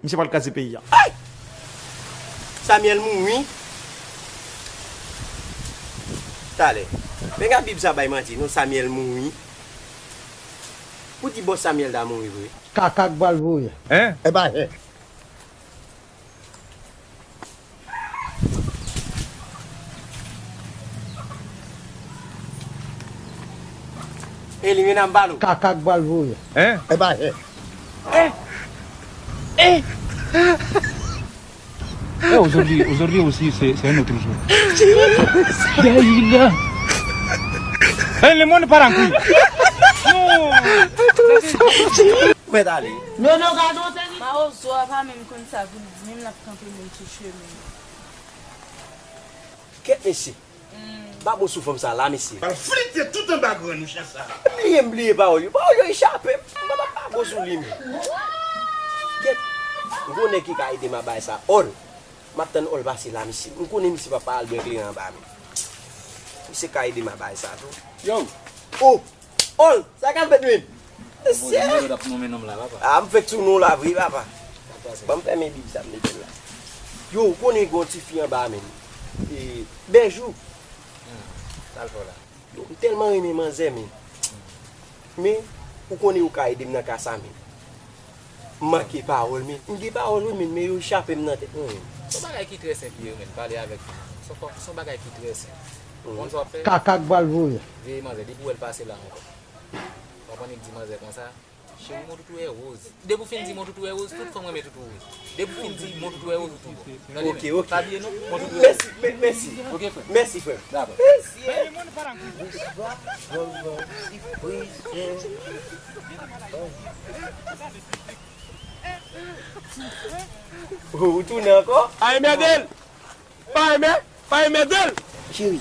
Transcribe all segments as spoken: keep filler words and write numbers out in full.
Misye pral kraze peyi a. Ay! Samyèl mouri. Talè. Men gad Bib sa bay manti, non, Samyèl mouri. Ou di bò Samyèl ta mouri vre? Kaka k pral voye. Hein? E pa jen. E li menm bal ou. Kaka k pral voye. Hein? E pa jen. Eh! Eh! Eh, aujourd'hui, aujourd'hui aussi, c'est, c'est un autre jour. Daïla. Eh, le monde part en couille. Non. Ou mèt ale. Mawozo a pa menm konn sa pou l di, menm l ap kanpe menm sou chemen. Kèt mesye. M pa bon sou fanm sa la, mesye. Pral flite tout anba grenn ou, chat sa. M bliye, m bliye pawòl yo. Pawòl yo echape m. M pa, pa, pa bon sou li, men. Kèt. M konnen ki ka ede m a bay sa. Òl. M ap tann Òl pase la, mesye. M konnen misye pa, pa al bwè kleren anba, men. Misye ka ede m a bay sa, tou. Yo. Oh! Òl, sa k ap fèt menm? Mesye! Bon, Daniel t ap nonmen nonm la, papa. Ah, m fèk sou non la vre, papa. Ban m fèmen Bib sa m mete l la. Yo, ou konnen gen yon ti fi anba a menm. E, Bèjou. Hmm, sa l fè w la? Yo, m tèlman renmen manzè, men. Men, ou konnen ou ka ede m nan ka sa, men. M manke pawòl, men. M gen pawòl, wi, men, men yo chape m nan tèt mwen, men. Se yon bagay ki trè senp, wi, men. Pale avèk fi. Se yon, se yon bagay ki trè senp. Ou konn sa w ap fè? Kaka k pral voye. Veye manzè, depi w wè l pase la ankò. W ap annik di manzè konsa, cheri, mon toutou è woz. Depi w fin di mon toutou è woz, tout fanm renmen toutou woz. Depi w fin di mon toutou è woz, ou tou bon. Tande, men. Ok, ok. Pa bliye non, mon toutou è woz. Mèsi, mè-, mèsi. Ok, frè. Mèsi, frè. Dabò. Mèsi. Ou, ou tounen ankò? Ay, mèdèl! Pa renmen, pa renmen mèdèl. Cheri,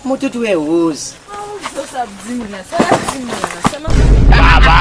mon toutou è woz. Mawozo sa ap di m la, sa l ap di m la, sa m ap... Baba!